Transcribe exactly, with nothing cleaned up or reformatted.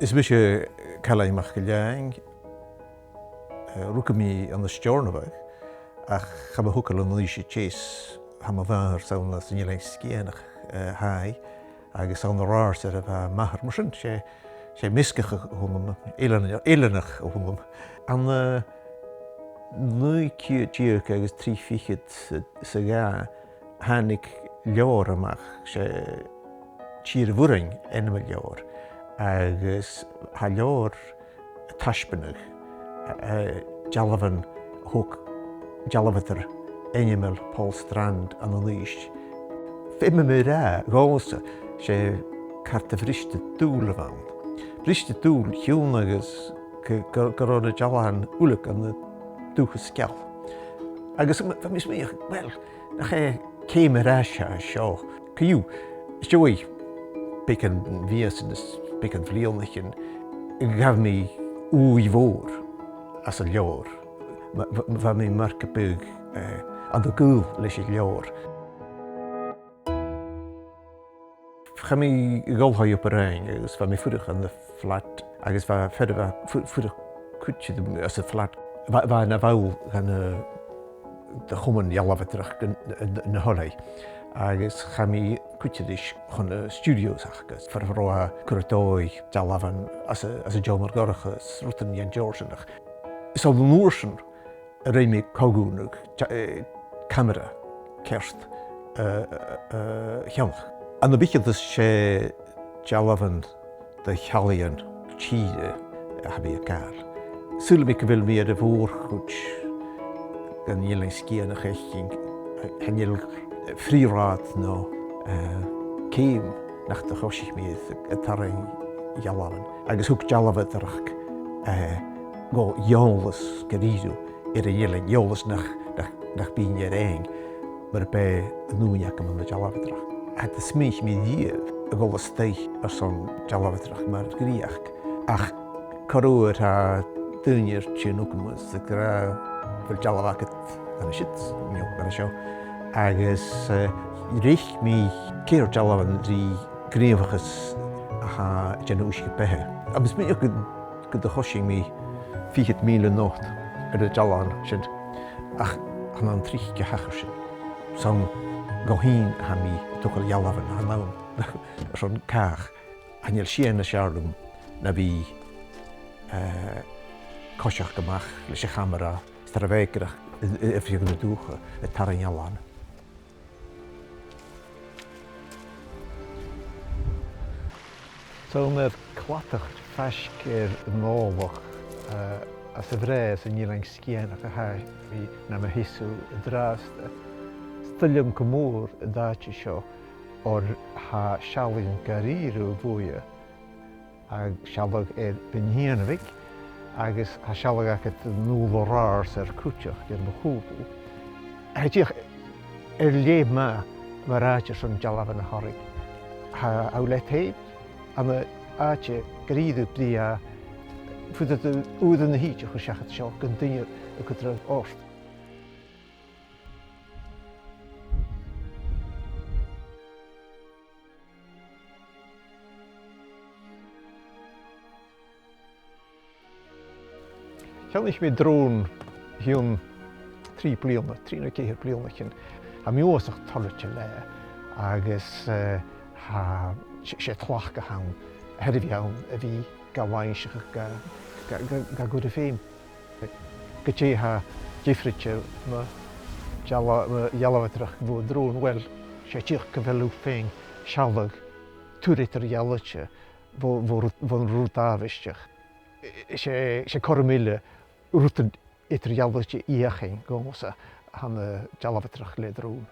Is mise Cailean MacIlleathain, eh, rugadh mi ann an Steòrnabhagh, ach chaidh mo thogail ann an Uibhist a Deas, tha mo mhàthair 's ann às an Eilean Sgitheanach, eh, a tha i, agus 's ann air àird air a bha m' athair. Mar sin, 's e, 's e measgachadh a th' annam, eilean-, eileanach a th' annam. Ann an, eh, naoi ceud deug agus trì fichead 's a, 's a dhà, thàinig leabhar a-mach, 's e Tìr a' Mhurain ainm an leabhair, agus tha an leabhar a' taisbeanadh, eh, dealbhan a thog dealbhadair ainmeil Paul Strand ann an Uibhist. Feumaidh mi ràdh dhòmhsa, 's e carta bhriste dùil a bh' ann. Briste dùil, chionn agus gu, gu, gun robh na dealbhan uileag ann an dùthchas geal. Agus bha mi a' smaoineachadh, uill, nach e ceum air ais a tha seo. Co-dhiù, 's dòcha beagan mhìosan is beagan bhliadhnaichean, ghabh mi ùidh mhòr às an leabhar. Bha, bha, bha mi mar gum biodh, eh, ann an gaol leis an leabhar. Chaidh mi a dh'Oilthigh Obar Dheathain agus bha mi a' fuireach ann am flat, agus bha fear a bha a' fu-, fuireach cuide rium anns a' flat. Bha, bha e na bhall dhen, eh, de Chomann Dealbhadaireachd na, na, na h-Oilthigh, agus chaidh mi cuide ris chun na studios aca, far an robh e a' cur air dòigh dealbhan às a, às an t-seòmar dhorcha is rudan dhen t-seòrsa sin. Is ann an uair sin a rinn mi co-dhùnadh, eh, camara ceart, eh, eh, eh, cheannach. Ann am bitheantas, 's e dealbhan de sheallaidhean tìre a tha mi a' gabhail. Saoilidh mi gu bheil mi air a' mhòr-chuid dhen Eilean Sgitheanach fhaicinn, chan eil frith-rathad no, eh, ceum nach do choisich mi air a' tarraing dhealbhan. Agus thug dealbhadaireachd, eh, dhomh eòlas gu h-ìre air an eilean, eòlas nach, nach, nach bithinn air fhaighinn mura b' e an ùine agam ann an dealbhadaireachd. Cha do smaoinich mi riamh a dhol a-staigh airson dealbhadaireachd mar dhreuchd. Ach corra uair tha daoine air tighinn thugam is ag ràdh, a bheil dealbh agad dhen a siud, no dhen a seo. Agus, eh, reic mi ceithir dealbhan ri gnìomhachas a tha a' dèanamh uisge-beatha. Agus bha mi ag ràdh gun do choisinn mi fichead mìle not air na dealbhan sin, ach chan ann tric a thachair sin. 'S ann dhomh fhìn a tha mi a' togail dhealbhan, chan ann airson càch. Chan eil sìon nas fheàrr leam na bhith, eh, coiseachd a-mach leis a' chamara, is tarbh-eagarach, eh, eh, air feadh na dùthcha, a' tarraing dhealbhan. Tha mi air cladach faisg air an Òlach, eh, anns a' Bhreith anns an Eilean Sgitheanach a tha mi nam sheasamh an-dràsta. 'S toil leam gu mòr an t-àite seo, oir tha sealladh gu h-àraidh buaidhe, agus sealladh air Beinn Sheann Bhig, agus tha sealladh agad an Iùl Oirre air cuideachd air mo chùlaibh. Tha e dìreach air leth math mar àite airson dealbhan a tharraing. Tha thu leat fhèin ann an àite gu h-àraidh brèagha, faodaidh tu uairean a thìde a chur seachad an seo gun duine a' coimhead ort. Cheannaich mi drone o chionn trì bliadhna, trì no ceithir bliadhna o chionn. Tha mi uabhasach toilichte leatha agus, eh, tha, 's e, 's e tlachd a th' ann a thaobh a bhith ga, ga mhaoineachadh, ga, ga, ga, ga cur ri feum. Gu dè tha diofraichte mu dheala-, mu dhealbhadaireachd bho dhrone? Uill, 's e dìreach gu bheil thu a' faighinn sealladh tur eadar-dhealaichte bho, bho rud, bhon rud àbhaisteach. 'S e, 's e cothrom eile rudan eadar-dhealaichte fheuchainn dhòmhsa, tha na dealbhadaireachd le drone.